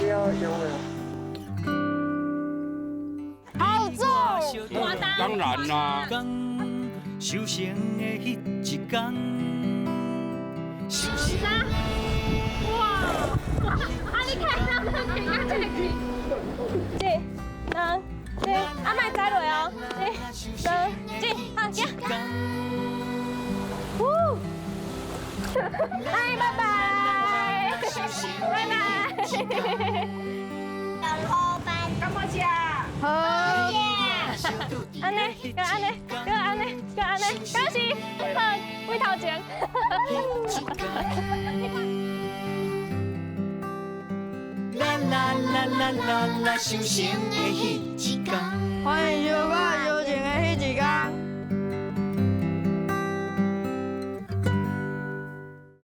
要游泳。好重，當然啦。修成的彼一工。哇！啊，你看，那個這個，一、兩、三，啊，莫栽落哦，一、兩、一，好，行。嗚，哎，拜拜，拜拜。敢好食？好。按呢，閣按呢，閣按呢，閣按呢，恭喜，好，位頭前。啦啦啦啦啦啦，修成的彼一工。歡迎搖擺搖